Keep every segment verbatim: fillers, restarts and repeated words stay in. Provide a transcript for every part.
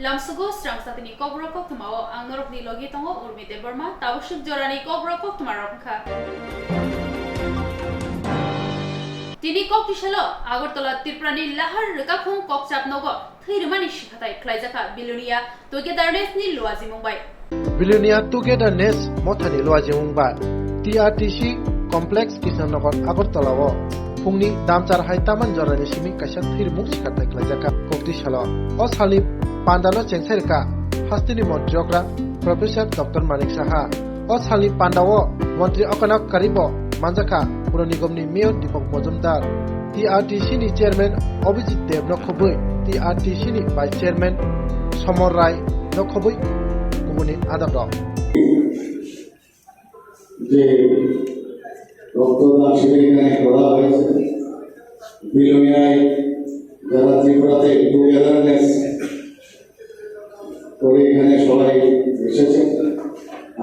Lamsugo srang satini kokborok koktwmao ang norokni logi tongo Urmi Debbarma, tabuk swk jorani kokborok koktwmarok wngkha. Tini kok tisalo Agartala Tripurani lahar rwkakhung kokchap nogo thwi rwmani sikhathai khlaijakha Bilonia Togetherness ni luajimung bai. Bilonia Togetherness mothani luajimung bai T R T C Complex Krishnanagar Agartala o phungni damchar hai taman jorani simi kaisa thwi rwmung sikhathai khlaijakha kok tisalo. O salni pandalo chengsairwkha hasteni montri okra Professor Doctor Manik Saha. O salni pandao montri okra karibo manjakha Puro Nigomni Mayor Deepak Majumdar. T R T C ni chairman Abhijit Deb no khobwi T R T C ni vice chairman Somor Rai no khobwi kubuni adamrok. যে রক্তদান শিবির এখানে করা হয়েছে, বিলোনিয়ায় যারা ত্রিপুরাতে টুগেদারনেস করে এখানে সবাই এসেছেন।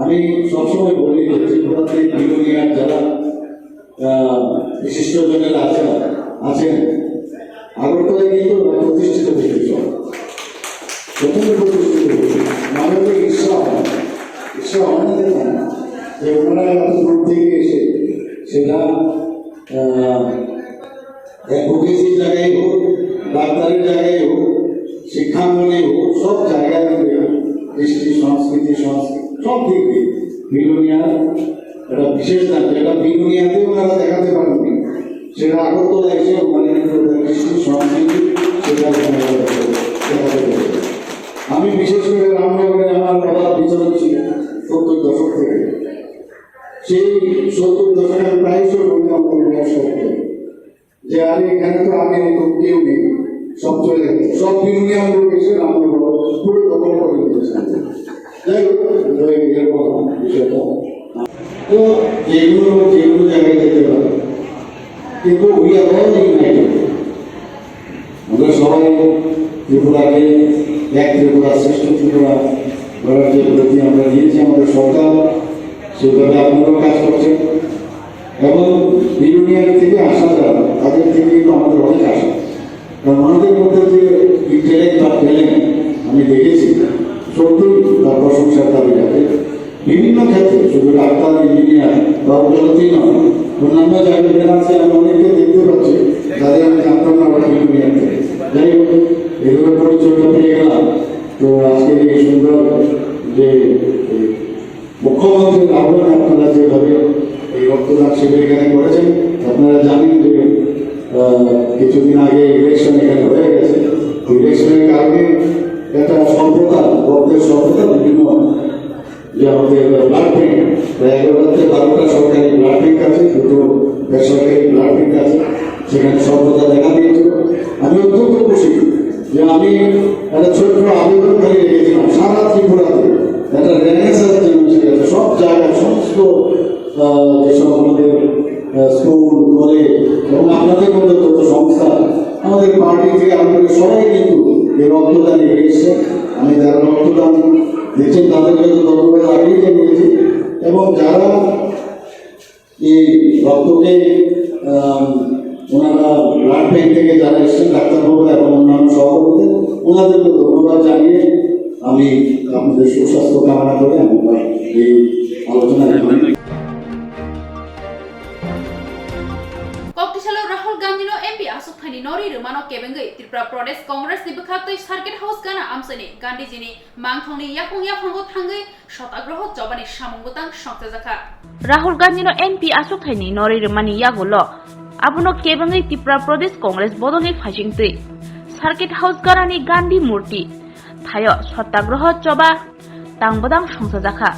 আমি সবসময় বলি যে ত্রিপুরাতে বিলোনিয়ার যারা আহ, বিশিষ্ট জনেরা আছেন, আছেন, আগরতলায় কিন্তু ওরা প্রতিষ্ঠিত হয়েছে সব। প্রথমে প্রতিষ্ঠিত হয়েছে। মানে তো ঈর্ষা হয়। ঈর্ষা হয় না দেখুন। যে ওনারা এত দূর থেকে এসে সেটা, আহ, অ্যাডভোকেসির জায়গায় হোক, ডাক্তারের জায়গায় হোক, শিক্ষাঙ্গনে হোক, সব জায়গায় কিন্তু কৃষ্টি, সংস্কৃতি, সংস্কৃতি, সব দিক দিয়ে বিলোনিয়ার একটা বিশেষ দাবি, যেটা বিলোনিয়াতে ওনারা দেখাতে পারেননি, সেটা আগরতলা এসে ওখানে কিন্তু ওদের কৃষ্টি সংস্কৃতি সেটা ওনারা দেখাতে পারেন। আমি বিশেষ করে রামনগরে আমার বাবার বিচরণ ছিল সত্তর দশক থেকে। সেই সত্তর দশকে আমি প্রায়শই বলতাম, "আমার বয়স কত?" যে আরে এখানে তো আগে এরকম কেউ নেই, সব চলে গেছে, সব ইউনিয়ন লোক এসে রামনগর পুরো দখল করে নিয়েছে। যাই হোক, ওই এরকম বিষয়টা। তো যে কোনো লোক যে কোনো জায়গায় যেতে পারে, কিন্তু we are all united। আমরা সবাই ত্রিপুরাকে এক ত্রিপুরা, শ্রেষ্ঠ ত্রিপুরা গড়ার যে প্রতি আমরা দিয়েছি আমাদের সরকার, সেভাবে আপনারাও কাজ করছেন। এবং বিলোনিয়ার থেকে আসা যারা, তাদের থেকে কিন্তু আমাদের অনেক আশা। কারণ ওনাদের মধ্যে যে ইন্টেলেক্ট বা ট্যালেন্ট আমি দেখেছি, সত্যি তার প্রশংসার দাবি রাখে। বিভিন্ন ক্ষেত্রে, শুধু ডাক্তার, ইঞ্জিনিয়ার বা উন্নতি নয়, অন্যান্য জায়গায় এখানে আছে, আমি অনেককে দেখতে পাচ্ছি, যাদের আমি জানতাম না ওরা বিলোনিয়ার থেকে। যাই হোক, এগুলোর পরিচয়টা পেয়ে গেলাম। তো আজকে এই সুন্দর যে এই মুখ্যমন্ত্রীর আহ্বানে আপনারা যেভাবে এই রক্তদান শিবির এখানে করেছেন, আপনারা জানেন যে, আহ, কিছুদিন আগে ইলেকশন এখানে হয়ে গেছে। ইলেকশনের কারণে একটা স্বল্পতা, রক্তের স্বল্পতা বিভিন্ন যে আমাদের ব্লাড ব্যাংক, প্রায় এগারোটা থেকে বারোটা সরকারি ব্লাড ব্যাংক আছে, দুটো বেসরকারি ব্লাড ব্যাংক আছে, সেখানে স্বল্পতা দেখা দিয়েছিল। আমি অত্যন্ত খুশি যে আমি একটা ছোট্ট আবেদন করে রেখেছিলাম, সারা ত্রিপুরাতে একটা রেনেসাঁস যেন এসে গেছে, সব জায়গায়, সমস্ত, আহ, যেসব আমাদের, আহ, স্কুল, কলেজ এবং আপনাদের মতো যত সংস্থা, আমাদের পার্টি থেকে আরম্ভ করে সবাই কিন্তু এই রক্তদানে এসে, আমি যারা রক্তদান দিচ্ছেন তাদেরকে তো ধন্যবাদ আগেই জানিয়েছি, এবং যারা এই রক্তকে, আহ, ওনারা ব্লাড ব্যাংক থেকে যারা এসেছেন, ডাক্তারবাবু এবং অন্যান্য সহকর্মীদের, ওনাদেরকে ধন্যবাদ জানিয়ে আমি আপনাদের সুস্বাস্থ্য কামনা করে আমি আমার এই আলোচনা এখানে Koktisalo Rahul Gandhino M P aswk thaini norwi rwmano kebengwi Tripura Pradesh Congress ni bwkhaktwi Circuit House gana amchaini Gandhijini mangthongni yapung yaphango thangwi Satyagraho chobani samung bwtang songchajakha. Rahul Gandhino M P aswk thaini norwi rwmani yagulo abono kebengwi Tripura Pradesh Congress bodolni phaisingtwi Circuit House ganani Gandhi Murti thaio Satyagraho choba tang bwtang songchajakha.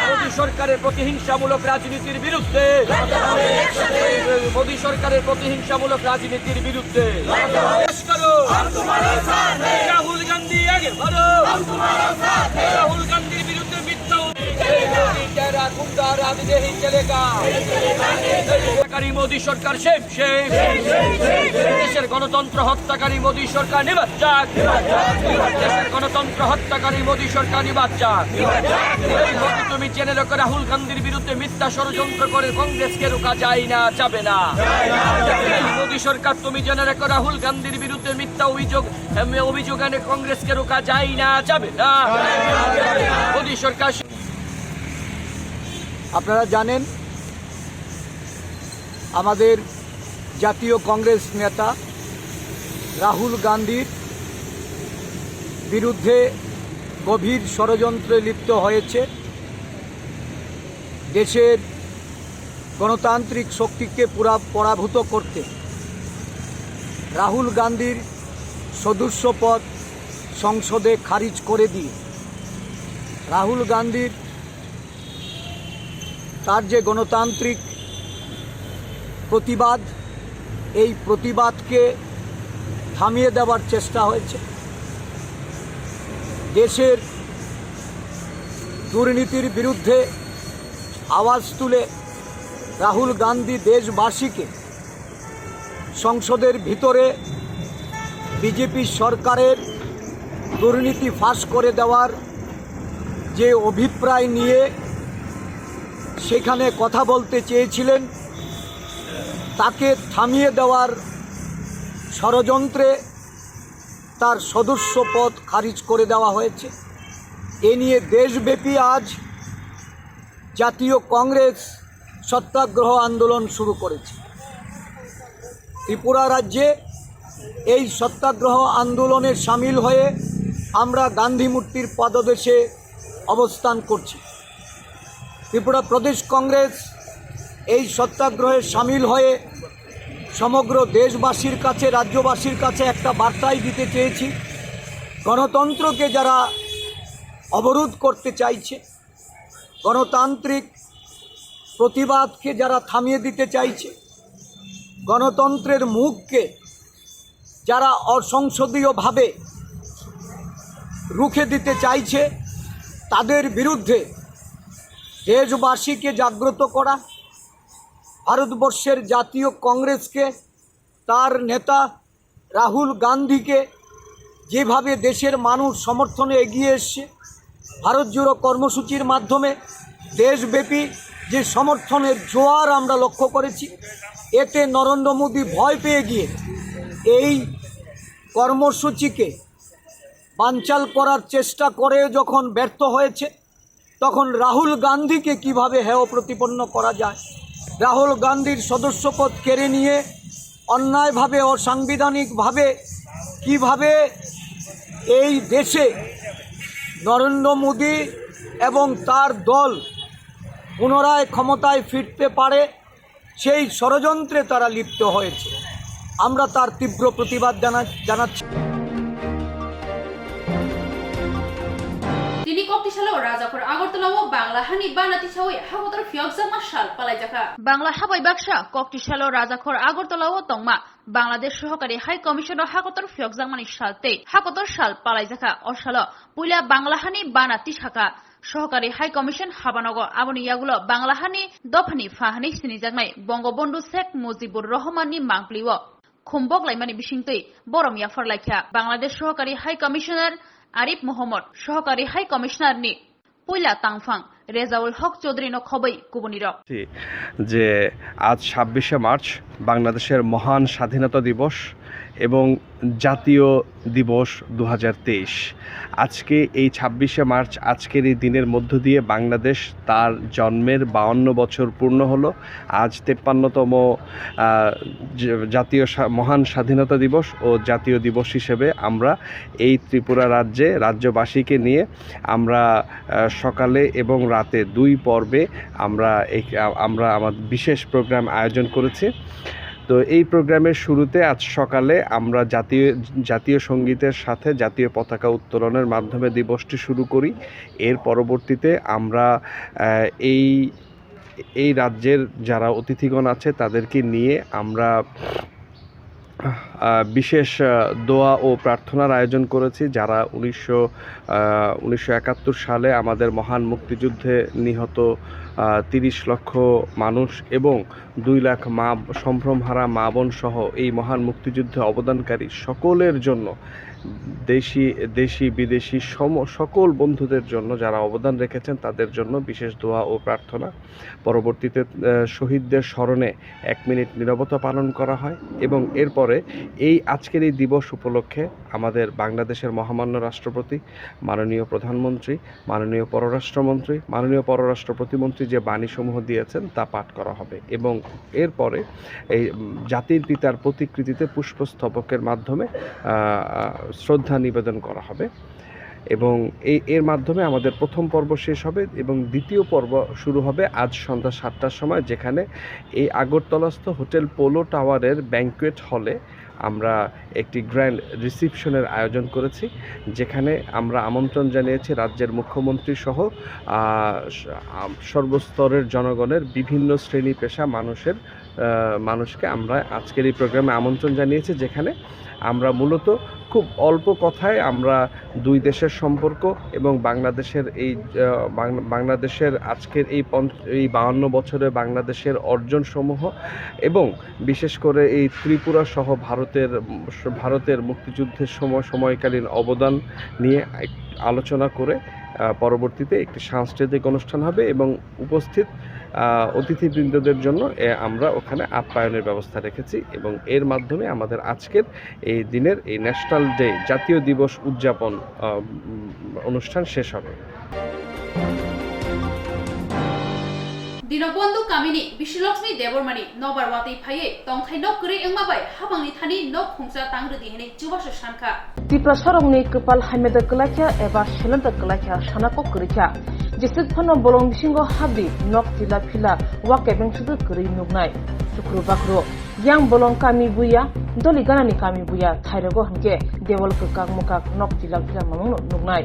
Modi সরকারের প্রতিহিংসামূলক রাজনীতির বিরুদ্ধে, মোদী সরকারের প্রতিহিংসামূলক রাজনীতির বিরুদ্ধে। রাহুল গান্ধী আগে বাড়ো। রাহুল গান্ধির বিরুদ্ধে মিথ্যা অভিযোগ। তেরা গুন্ডা রাজ নেহি চলেগা। সরকারি মোদী সরকার শেম শেম। দেশের গণতন্ত্র হত্যাকারী মোদী সরকার নিবাদ চাক। দেশের গণতন্ত্র হত্যাকারী মোদী সরকার নিবাদ চাক। এই মোদী, তুমি জেনে রাখো, রাহুল গান্ধীর বিরুদ্ধে মিথ্যা ষড়যন্ত্র করে কংগ্রেসকে রোকা যায় না, যাবে না। এই মোদী সরকার, তুমি জেনে রাখো, রাহুল গান্ধীর বিরুদ্ধে মিথ্যা অভিযোগ, এম, অভিযোগ এনে কংগ্রেসকে রোকা যায় না, যাবে না। মোদী সরকার আপনারা জানেন, আমাদের জাতীয় কংগ্রেস নেতা রাহুল গান্ধীর বিরুদ্ধে গভীর ষড়যন্ত্রে লিপ্ত হয়েছে। দেশের গণতান্ত্রিক শক্তিকে পুরা-, পরাভূত করতে রাহুল গান্ধীর সদস্য পদ সংসদে খারিজ করে দিয়ে রাহুল গান্ধীর তার যে গণতান্ত্রিক প্রতিবাদ, এই প্রতিবাদকে থামিয়ে দেওয়ার চেষ্টা হয়েছে। দেশের দুর্নীতির বিরুদ্ধে আওয়াজ তুলে রাহুল গান্ধী দেশবাসীকে সংসদের ভিতরে বিজেপি সরকারের দুর্নীতি ফাঁস করে দেওয়ার যে অভিপ্রায় নিয়ে সেখানে কথা বলতে চেয়েছিলেন, তাকে থামিয়ে দেওয়ার ষড়যন্ত্রে তার সদস্য পদ খারিজ করে দেওয়া হয়েছে। এ নিয়ে দেশব্যাপী আজ জাতীয় কংগ্রেস সত্যাগ্রহ আন্দোলন শুরু করেছে। ত্রিপুরা রাজ্যে এই সত্যাগ্রহ আন্দোলনে সামিল হয়ে আমরা গান্ধী মূর্তির পাদদেশে অবস্থান করছি। ত্রিপুরা প্রদেশ কংগ্রেস এই সত্যাগ্রহে সামিল হয়ে সমগ্র দেশবাসীর কাছে, রাজ্যবাসীর কাছে একটা বার্তাই দিতে চেয়েছি, গণতন্ত্রকে যারা অবরোধ করতে চাইছে, গণতান্ত্রিক প্রতিবাদকে যারা থামিয়ে দিতে চাইছে, গণতন্ত্রের মুখকে যারা অসংসদীয়ভাবে রুখে দিতে চাইছে, তাদের বিরুদ্ধে দেশবাসীকে জাগ্রত করা, ভারতবর্ষের জাতীয় কংগ্রেসকে, তার নেতা রাহুল গান্ধীকে যেভাবে দেশের মানুষ সমর্থনে এগিয়ে এসছে, ভারত জোড়ো কর্মসূচির মাধ্যমে দেশব্যাপী যে সমর্থনের জোয়ার আমরা লক্ষ্য করেছি, এতে নরেন্দ্র মোদী ভয় পেয়ে গিয়ে এই কর্মসূচিকে বানচাল করার চেষ্টা করে যখন ব্যর্থ হয়েছে, তখন রাহুল গান্ধীকে কিভাবে হেয় প্রতিপন্ন করা যায়, রাহুল গান্ধীর সদস্যপদ কেড়ে নিয়ে অন্যায়ভাবে, অসাংবিধানিকভাবে কিভাবে এই দেশে নরেন্দ্র মোদী এবং তার দল পুনরায় ক্ষমতায় ফিরতে পারে, সেই ষড়যন্ত্রে তারা লিপ্ত হয়েছে। আমরা তার তীব্র প্রতিবাদ জানা-, জানাচ্ছি। Tini koktisalo Rajakhor Agartala o Bangla hani bana tisawi hakotor phiyokjakma sal palaijakha. Bangla habai baksa koktisalo Rajakhor Agartala o tongma Bangladesh Sohokari High Commission o hakotor phiyokjakmani sal tei hakotor sal palaijakha. O salo puila Bangla hani bana tisakha. Sohokari High Commission habanogo aboni yagulo Bangla hani dophani pha hwnwi sinijaknai Bongobondhu Sheikh Mujibur Rahmanni mangpli o khumbok laimani bisingtwi borom yaphar laikha. Bangladesh Sohokari High Commissioner Arif Mohammad, Sohokari High Commissioner ni puila tangphang Rezaul Hok Chaudhary no khobwi kubunirok. যে আজ ছাব্বিশে মার্চ বাংলাদেশের মহান স্বাধীনতা দিবস এবং জাতীয় দিবস দু হাজার তেইশ। আজকে এই ছাব্বিশে মার্চ, আজকের এই দিনের মধ্য দিয়ে বাংলাদেশ তার জন্মের বাউান্ন বছর পূর্ণ হলো। আজ তেপ্পান্নতম, আহ, জ-, জাতীয় স্বা-, মহান স্বাধীনতা দিবস ও জাতীয় দিবস হিসেবে আমরা এই ত্রিপুরা রাজ্যে রাজ্যবাসীকে নিয়ে আমরা, আহ, সকালে এবং রাতে দুই পর্বে আমরা এই, আ-, আমরা আমার বিশেষ প্রোগ্রাম আয়োজন করেছি। তো এই প্রোগ্রামের শুরুতে আজ সকালে আমরা জাতীয়, জাতীয় সঙ্গীতের সাথে জাতীয় পতাকা উত্তোলনের মাধ্যমে দিবসটি শুরু করি। এর পরবর্তীতে আমরা, আহ, এই, এই রাজ্যের যারা অতিথিগণ আছে তাদেরকে নিয়ে আমরা, আহ, বিশেষ, আহ, দোয়া ও প্রার্থনার আয়োজন করেছি, যারা উনিশশো, আহ, উনিশশো একাত্তর সালে আমাদের মহান মুক্তিযুদ্ধে নিহত, আহ, তিরিশ লক্ষ মানুষ এবং দুই লাখ মা, সম্ভ্রমহারা মা বোন সহ এই মহান মুক্তিযুদ্ধে অবদানকারী সকলের জন্য দেশি, দেশি বিদেশি সম-, সকল বন্ধুদের জন্য, যারা অবদান রেখেছেন, তাদের জন্য বিশেষ দোয়া ও প্রার্থনা। পরবর্তীতে, আহ, শহীদদের স্মরণে এক মিনিট নীরবতা পালন করা হয় এবং এরপরে এই আজকের এই দিবস উপলক্ষে আমাদের বাংলাদেশের মহামান্য রাষ্ট্রপতি, মাননীয় প্রধানমন্ত্রী, মাননীয় পররাষ্ট্রমন্ত্রী, মাননীয় পররাষ্ট্র প্রতিমন্ত্রী যে বাণীসমূহ দিয়েছেন, তা পাঠ করা হবে এবং এরপরে এই, উম, জাতির পিতার প্রতিকৃতিতে পুষ্পস্তবকের মাধ্যমে, আহ, শ্রদ্ধা নিবেদন করা হবে। এবং এই, এর মাধ্যমে আমাদের প্রথম পর্ব শেষ হবে এবং দ্বিতীয় পর্ব শুরু হবে আজ সন্ধ্যা সাতটার সময়, যেখানে এই আগরতলাস্থ হোটেল পোলো টাওয়ারের ব্যাংকোয়েট হলে আমরা একটি গ্র্যান্ড রিসেপশনের আয়োজন করেছি, যেখানে আমরা আমন্ত্রণ জানিয়েছি রাজ্যের মুখ্যমন্ত্রী সহ, আহ, স-, আম-, সর্বস্তরের জনগণের বিভিন্ন শ্রেণী পেশা মানুষের, আহ, মানুষকে আমরা আজকের এই প্রোগ্রামে আমন্ত্রণ জানিয়েছি, যেখানে আমরা মূলত খুব অল্প কথায় আমরা দুই দেশের সম্পর্ক এবং বাংলাদেশের এই, আহ, বাং-, বাংলাদেশের আজকের এই পঞ্চ-, এই বাহান্ন বছরে বাংলাদেশের অর্জনসমূহ এবং বিশেষ করে এই ত্রিপুরা সহ ভারতের, উম, ভারতের মুক্তিযুদ্ধের সময়, সময়কালীন অবদান নিয়ে এক-, আলোচনা করে, আহ, পরবর্তীতে একটি সাংস্কৃতিক অনুষ্ঠান হবে এবং উপস্থিত, আহ, অতিথিবৃন্দদের জন্য, এ, আমরা ওখানে আপ্যায়নের ব্যবস্থা রেখেছি এবং এর মাধ্যমে আমাদের আজকের এই দিনের এই ন্যাশনাল ডে, জাতীয় দিবস উদযাপন, আহ, উম, অনুষ্ঠান শেষ হবে। Dinobondhu kamini Biswalakshmi Debbarmani nobar watwi phaiwi tongthai nok kwrwi wngma bai hapangni thani nok khungsa tang rwdi hwnwi chubachu sankha. Tiprasarokni kwpal hamya da kwlaikha eba seleng da kwlaikha sana kok kwrwikha. Jeswk phano bolong bisingo habdi nok tila phila wa kebeng sudu kwrwi nuknai. Chukru bakru. Yang bolong kami buya, doli ganani kami buya, thairogo hwnkhe debol kwkak mwkak nok tilak tilak mamungno nuknai.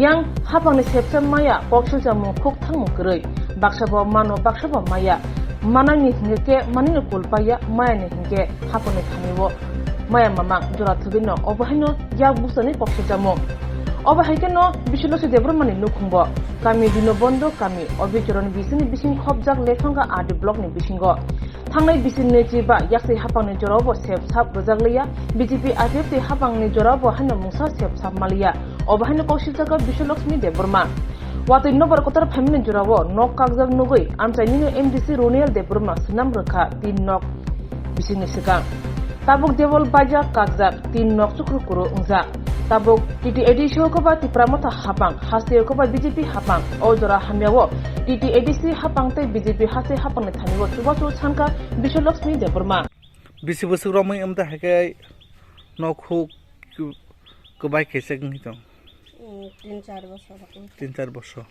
Yang hapangni sepsa maya, koksilsa mung khuk thangmung kwrwi, baksa bo mano, baksa bo maya. Manani hwnkhe manino kul paiya, mayani hwnkhe hapangni thani o maya mamang jora thwgwino obo haino yak bwsani koksilsa mung. Obo hai kheno Biswalakshmi Debbarmani nukhung bo kami Dinobondhu kami Obichoron bisini bising khopjak Lephanga R D blockni bisingo. Thangnai bisi nwichi ba yaksi hapangni jorao bo sep sap rwjak liya, B J P I P F T hapangni jorao bo haino mungsa sep sap maliya. Obo haino kok sijak Biswalakshmi Debbarma. Watwi nobar kotor phaimani jorao nok kakjak nugwi amchaini M D C Roniel Debbarma swnam rwkha tin nok bisingni swkang. Tabuk debol baijak kakjak tin nok chukru kuru wngjak. Tabuk T T A D C o koba Tipra Motha hapang, haste o koba B J P hapang, o jora hamya o T T A D C hapang tei B J P haste hapangni thani o chubachu sankha Biswalakshmi Debbarma. Bisi bwswk romwi wngtwi hai khe nok huk kwbai khe se wngwi tong? Mm, tin char bosor. Tin char bosor.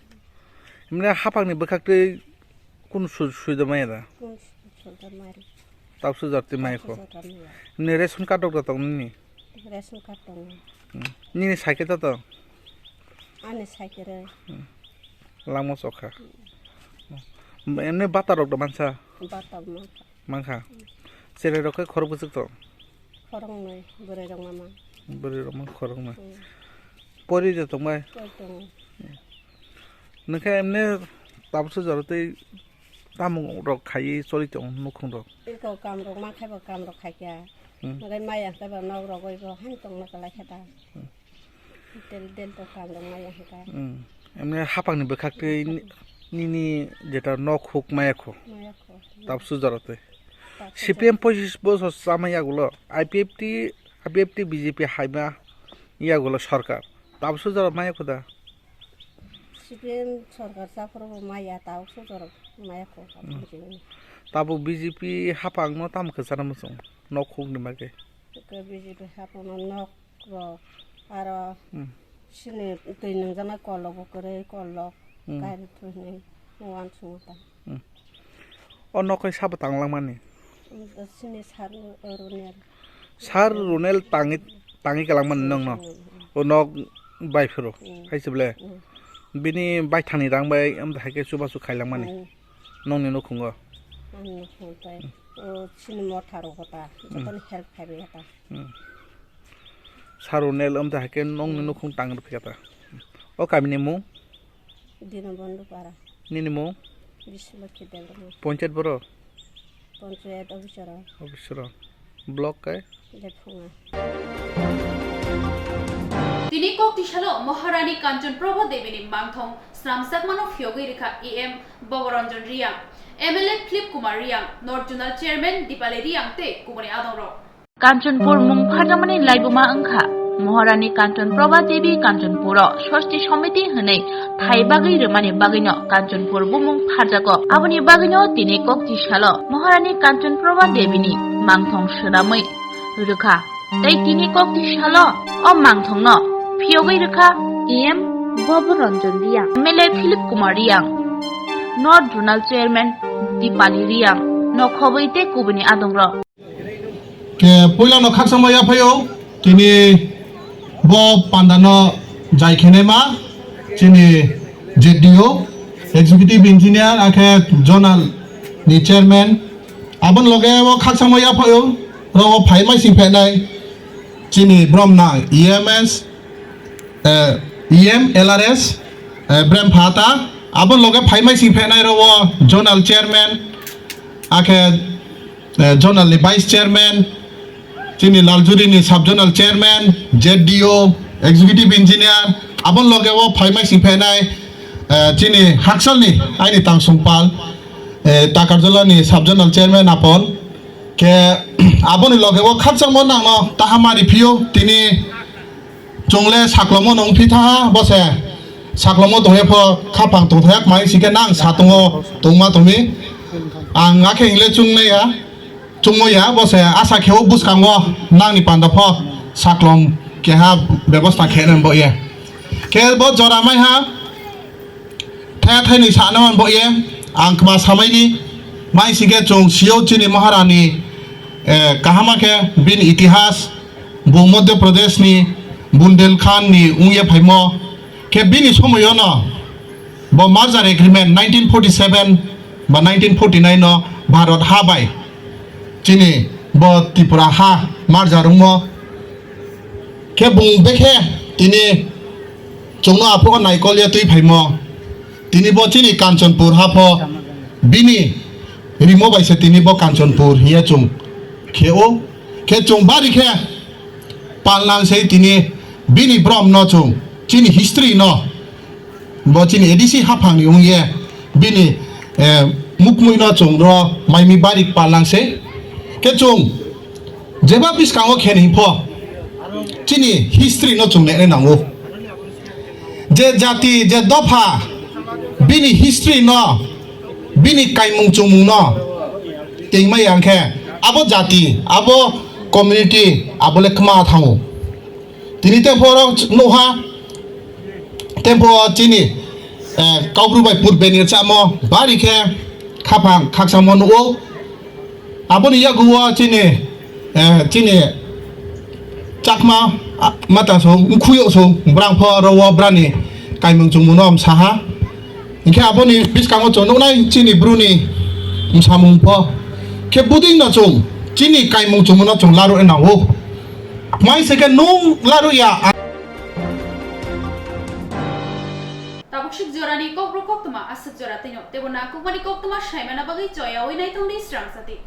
Emne hapangni bwkhaktwi kunu su-, suida maya da? Kunu su-, suida maya. Tabuk sujar twi maya kho. Tabuk sujar twi maya. Emne ration card rok da tong nini? Ration card tongo. Hmm. Nini cycle ta to? Ani cycle re. Hmm. Langma chokha. Hmm. Emne bata rok da mansa? Bata mansa. Mankha. Cherai rok khe khorok bwswk tong? Khoroknwi, bwrwi rok mama. Bwrwi rok man khoroknwi. Hmm. Pori je tongbai? Pori tongo. Nwkhe emne tabuksa jora tei tamung rok khaiwi choli tong nukhung rok? Eko kam rok mankhe bo kam rok khaikha. Hmm. Nwkhe maya khe bo nok rogwi bo han tongna kwlai khe ta. Hmm. Del del to kam rok maya hwnkha. Hmm. Emne hapangni bwkhak tei ni-, nini jeta nok huk maya kho. Maya kho. Tabsu jora tei. Tabsu C P M jora. Pochis bosor chama yagulo I P F T, I P F T B J P haima yagulo sarkar. Tabsu jora maya kho da? C P M sarkar chaphuru bo maya tabsu jora maya kho. Hmm. Tabuk B J P hapangno tamo khe chana muchung nok hukni bagwi? Hwnkhe B J P hapangno nok rok, aro hmm, sini twi nungjaknai kolok bo kwrwi, kolok, hmm, kairwi thwinwi uansukma ta. Hmm. O nok hai sabo tang langmani? Hmm, sini sar Runel. Sar Runel tangwi, tangwi kalangmani nokno? Hmm, hmm. O nok bai phuru, hmm, hai se ble? Hmm. Bini baithangni rang bai amtwi hai khe chubachu khai langmani? Hmm. Nokni nukhungo? Ang nukhung tai. Hmm. O sini motha rok ta, hmm, jotono help khairwi ta. Hmm. Sar Runel amtwi hai khe nokni nukhung tang rwphi kha ta. O kamini mung? Dinobondhu para. Nini mung? Biswalakshmi Debbarma. Ponchayat boro? Ponchayat officer o. Officer o. Block kai? Lephunga. Tini kok tisalo Maharani Kanchan Prabha Devi ni mangthong swnamjakmano phiyogwi rwkha E M Bhabaranjan Reang, M L A Philip Kumar Reang, North Zonal Chairman Dipali Reang tei kubuni adongrok. Kanchanpur mung pharjakmani laibuma wngkha Maharani Kanchan Prabha Devi Kanchanpuro Sosti Somiti hwnwi phai bagwi rwmani bagwino Kanchanpur bumung pharjago. Aboni bagwino tini kok tisalo Maharani Kanchan Prabha Devini mangthong swnamwi rwkha. Tei tini kok tisalo o mangthongno phiyogwi rwkha E M Bhabaranjan Reang, M L A Philip Kumar Reang, North Zonal Chairman Dipali Reang, nokhobwi tei kubuni adongrok. Ke puilano khakchangma yaphaio, tini bo pandano jai khenema, chini Z D O, Executive Engineer, akhe Zonal ni Chairman, aboni loge o khakchangma yaphaio, ro o phai maising phainai, chini bromnang E M S, eh, E M, L R S, eh, Brem Phata, aboni loge phai maising phainai ro o Zonal Chairman, akhe, eh, Zonal ni Vice Chairman, chini Laljuri ni Sub Zonal Chairman, Z D O, Executive Engineer, aboni loge o phai maising phainai, eh, chini Haksalni aini tangsongpal, eh, Takarjala ni Sub Zonal Chairman Apon, ke aboni loge o khakchangma nangno tahamari phio tini Chwngle saklomo nung phi tha, bose saklomo tongya pho khaphang tongthaya kmai sike nang satungo tongma tongmi. Ang akhe hingle chungnaya, chungmoya, bose asa kheo bwskango nangni panda pho saklom keha bebosta khe nang bo ye. Khe bo jora mai ha. Thaya thaini sana man bo ye, ang kma samaini, mai sike chwng sio chini Maharani, eh, kahama khe bini itihas, bo Madhya Pradesh ni Bundelkhand ni wngye phaimo, khe bini somoyono bo merger agreement nineteen forty seven ba nineteen forty nine no Bharat ha bai chini bo Tripura ha merger wngmo, khe bung bekhe tini chwngno aphuru naikolya twi phaimo. Tini bo chini Kanchanpur hapho bini rimo bai se tini bo Kanchanpur hiya chwng khe o. Khe chwng bari khe palnang sei tini bini brom no chwng chini history no bo chini A D C haphang ni wngye bini, eh, mukmui no chwng ro maimi bari palnang sei. Khe chwng Jeba bwskango khe ni pho chini history no chwng nai nango. Je jati, je dopha, bini history no, bini kaimung chumung no tengmai yang khe abo jati, abo community, abo le kma thango. Tini tempo rok nuha, tempo chini, eh, kaubru bai pur benir chamo bari khe khaphang khaksamo nuo. Aboni yaguo chini, eh, chini chakma, ah, mata song, nkhuyo song, brang pho ro o brani kaimung chumung no saha. Hinkhe aboni bwskango chwng nuknai chini bruni samung pho. Khe buding no chwng chini kaimung chumung no chwng laru e nango. Mai se khe nung laru ya. Tabuk swk jorani kokborok koktwma aswk jora twino teibo nangkukmani koktwma saimana bagwi choyaui naithokni srang sati.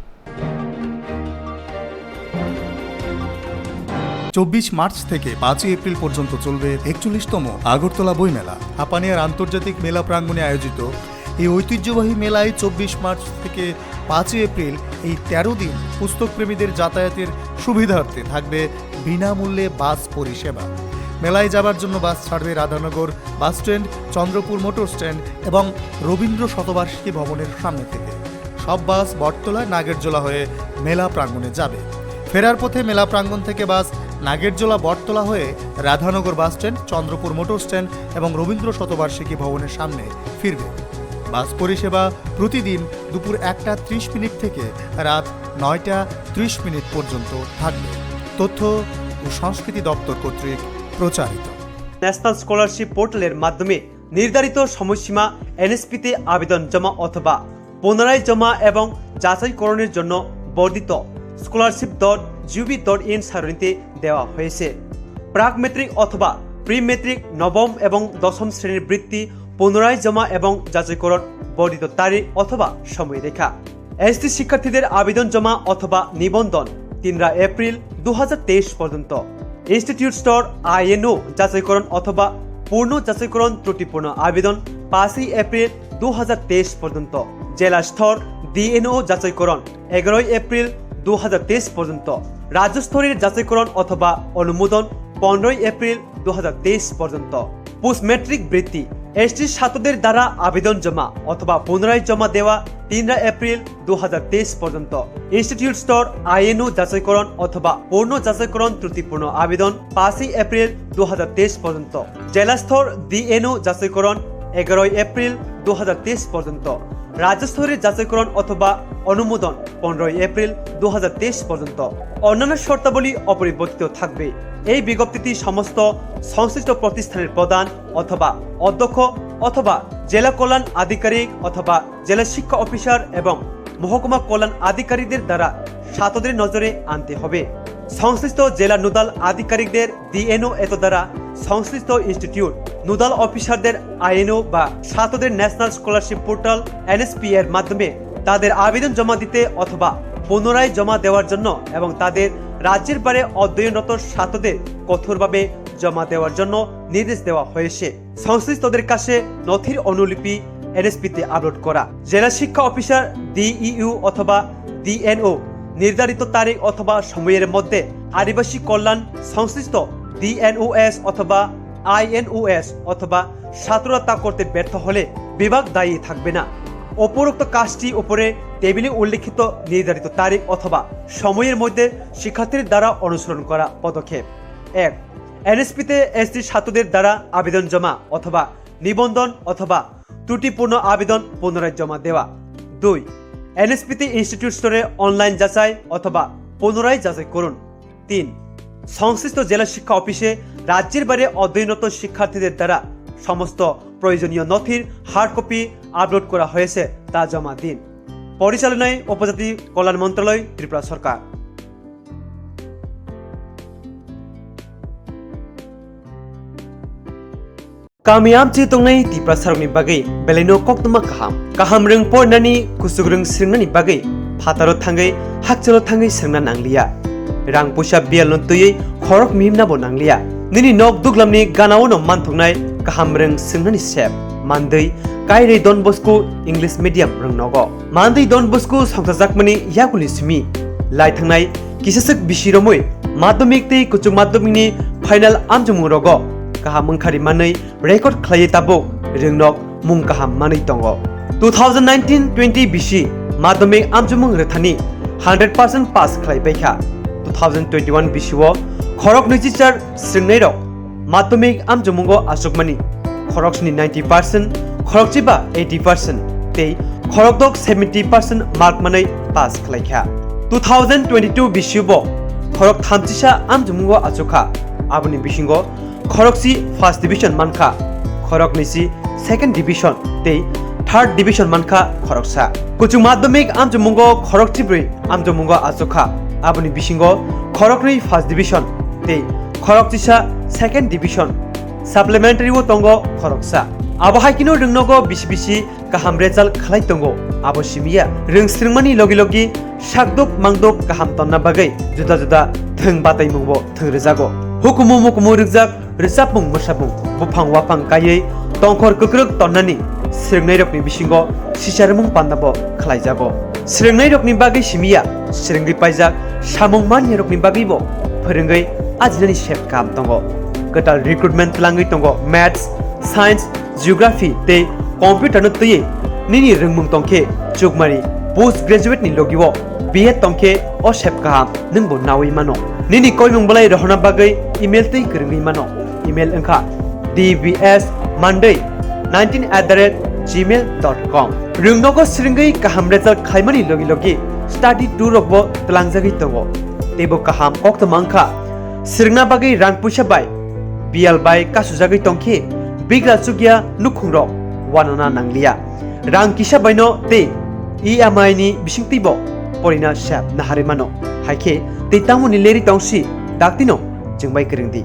চব্বিশ মার্চ থেকে পাঁচই এপ্রিল পর্যন্ত চলবে একচল্লিশতম আগরতলা বইমেলা। হাপানিয়ার আন্তর্জাতিক মেলা প্রাঙ্গণে আয়োজিত এই ঐতিহ্যবাহী মেলায় চব্বিশ মার্চ থেকে পাঁচই এপ্রিল এই তেরো দিন পুস্তকপ্রেমীদের যাতায়াতের সুবিধার্থে থাকবে বিনামূল্যে বাস পরিষেবা। মেলায় যাবার জন্য বাস ছাড়বে Radhanagar bus stand, Chandrapur motor stand এবং রবীন্দ্র শতবার্ষিকী ভবনের সামনে থেকে। সব বাস বটতলা নাগেরজোলা হয়ে মেলা প্রাঙ্গণে যাবে। ফেরার পথে মেলা প্রাঙ্গণ থেকে বাস নাগেরজোলা বটতলা হয়ে Radhanagar bus stand, Chandrapur motor stand এবং রবীন্দ্র শতবার্ষিকী ভবনের সামনে ফিরবে। বাস পরিষেবা প্রতিদিন দুপুর একটা ত্রিশ মিনিট থেকে রাত নয়টা ত্রিশ মিনিট পর্যন্ত থাকবে। তথ্য ও সংস্কৃতি দপ্তর কর্তৃক প্রচারিত। ন্যাশনাল স্কলারশিপ পোর্টালের মাধ্যমে নির্ধারিত সময়সীমা এনএসপিতে আবেদন জমা অথবা পুনরায় জমা এবং যাচাইকরণের জন্য বর্ধিত scholarship dot G O V dot in সারণীতে দেওয়া হয়েছে। প্রাক মেট্রিক অথবা প্রি মেট্রিক নবম এবং দশম শ্রেণীর বৃত্তি পুনরায় জমা এবং যাচাইকরণ বর্ধিত তারিখ অথবা সময়রেখা। এসটি শিক্ষার্থীদের আবেদন জমা অথবা নিবন্ধন তিনরা এপ্রিল দু হাজার তেইশ পর্যন্ত। ইনস্টিটিউট স্তর আইএনও যাচাইকরণ অথবা পূর্ণ যাচাইকরণ ত্রুটিপূর্ণ আবেদন পাঁচই এপ্রিল দু হাজার তেইশ পর্যন্ত। জেলা স্তর ডিএনও যাচাইকরণ এগারোই এপ্রিল দু হাজার তেইশ পর্যন্ত। রাজ্য স্তরের যাচাইকরণ অথবা অনুমোদন পনেরোই এপ্রিল দু হাজার তেইশ পর্যন্ত। পোস্ট ম্যাট্রিক বৃত্তি এসটি ছাত্রদের দ্বারা আবেদন জমা অথবা পুনরায় জমা দেওয়া তিনরা এপ্রিল দু হাজার তেইশ পর্যন্ত। ইনস্টিটিউট স্তর আইএনও যাচাইকরণ অথবা পূর্ণ যাচাইকরণ ত্রুটিপূর্ণ আবেদন পাঁচই এপ্রিল দু হাজার তেইশ পর্যন্ত। জেলা স্তর ডিএনও যাচাইকরণ এগারোই এপ্রিল দু হাজার তেইশ পর্যন্ত। রাজ্য স্তরের যাচাইকরণ অথবা অনুমোদন পনেরোই এপ্রিল দু হাজার তেইশ পর্যন্ত। অন্যান্য শর্তাবলী অপরিবর্তিত থাকবে। এই বিজ্ঞপ্তিটি সমস্ত সংশ্লিষ্ট প্রতিষ্ঠানের প্রধান অথবা অধ্যক্ষ অথবা জেলা কল্যাণ আধিকারিক অথবা জেলা শিক্ষা অফিসার এবং মহকুমা কল্যাণ আধিকারিকদের দ্বারা ছাত্রদের নজরে আনতে হবে। সংশ্লিষ্ট জেলা নোডাল আধিকারিকদের ডিএনও এত দ্বারা সংশ্লিষ্ট ইনস্টিটিউট নোডাল অফিসারদের আইএনও বা ছাত্রদের ন্যাশনাল স্কলারশিপ পোর্টাল এনএসপি এর মাধ্যমে তাদের আবেদন জমা দিতে অথবা পুনরায় জমা দেওয়ার জন্য এবং তাদের রাজ্যের বাইরে অধ্যয়নরত ছাত্রদের কঠোরভাবে জমা দেওয়ার জন্য নির্দেশ দেওয়া হয়েছে। সংশ্লিষ্টদের কাছে নথির অনুলিপি এনএসপি তে আপলোড করা। জেলা শিক্ষা অফিসার, ডিইউ অথবা ডিএনও নির্ধারিত তারিখ অথবা সময়ের মধ্যে আদিবাসী কল্যাণ সংশ্লিষ্ট ডিএনওএস অথবা আইএনওএস অথবা ছাত্ররা তা করতে ব্যর্থ হলে বিভাগ দায়ী থাকবে না। উপরোক্ত কাজটি উপরে টেবিলে উল্লেখিত নির্ধারিত তারিখ অথবা সময়ের মধ্যে শিক্ষার্থীর দ্বারা অনুসরণ করা পদক্ষেপ। এক, এনএসপি তে এসটি ছাত্রদের দ্বারা আবেদন জমা অথবা নিবন্ধন অথবা ত্রুটিপূর্ণ আবেদন পুনরায় জমা দেওয়া। দুই, এনএসপি তে ইনস্টিটিউট স্তরে অনলাইন যাচাই অথবা পুনরায় যাচাই করুন। তিন, সংশ্লিষ্ট জেলা শিক্ষা অফিসে রাজ্যের বাইরে অধ্যয়নরত শিক্ষার্থীদের দ্বারা সমস্ত প্রয়োজনীয় নথির হার্ড কপি আপলোড করা হয়েছে, তা জমা দিন। পরিচালনায় উপজাতি কল্যাণ মন্ত্রণালয়, ত্রিপুরা সরকার। Kami amchi tongnai Tiprasarokni bagwi belaino koktwma kaham. Kaham rwng pornani, kuchuk rwng swrwngnani bagwi phataro thangwi, hakchalo thangwi swrwngna nangliya. Rang puisa biyalno twiwi khorok mihimnabo nangliya. Nini nok duglamni ganaono manthoknai kaham rwng swrwngnani sep. Mandwi, Kairwi Don Bosco English Medium rwng nogo. Mandwi Don Bosco songchajakmani yakuni simi lai thangnai kisaswk bisi romwi madhyamik tei kuchuk madhyamikni final amchomung rogo kaham wngkhari manwi record khlaiwi tabuk rwngnok mung kaham manwi tongo. Two thousand nineteen twenty bisi madhyamik amchomung rwthani hundred percent pass khlai paikha. Two thousand twenty-one bisio khorok nwichichar swrwngnairok madhyamik amchomungo achukmani khoroksni ninety percent, khorokchiba eighty percent tei khorokdok seventy percent mark manwi pass khlaikha. Two thousand twenty-two bisibo khorok thamchisa amchomungo achukha, aboni bisingo khorokchi first division mankha, khoroknwisi second division tei third division mankha khoroksa. Kuchuk madhyamik amchomungo khorokchibrwi amchomungo achukha, aboni bisingo khoroknwi first division tei khorokchisa second division. Supplementary o tongo khoroksa. Abo hai kheno rwngnogo bisi bisi kaham result khlai tongo, abo simiya. Rwng swrwngmani logi logi sakduk mangduk kaham tonna bagwi juda juda thwng bataimungbo thwng rwjago. Hukumu mukumu rwkjak rwchapmung mwsapmung buphang waphang kaiwi tongkhor kwkrwk tonnani swrwngnairokni bisingo sicharwmung pandabo khlaijago. Swrwngnairokni bagwi simiya, swrwngwi paijak samung maniyarokni bagwibo phwrwngwi ajinani sep kaham tongo. Kwtal recruitment twlangwi tongo Maths, Science, Geography tei Computer no twiwi nini rwngmung tongkhe chukmari post graduate ni logio B Ed tongkhe o sep kaham nwngbo nawi mano. Nini koimung bolai rohorna bagwi email twi kwrwngwi mano. Email wngkha D B S Monday nineteen at the rate gmail dot com. Rwngnogo swrwngwi kaham result khlaimani logi logi study tour rokbo twlangjagwi tongo. Teibo kaham koktwma wngkha swrwngna bagwi rang puisa bai biyal bai kasujagwi tongkhe bigra chukya nukhungrok wanana nangliya. Rang kisa baino tei E M I ni bisingtwibo porina sep naharwi mano. Haikhe tei tamoni leri tongsi daktino chwngbai kwrwngdi.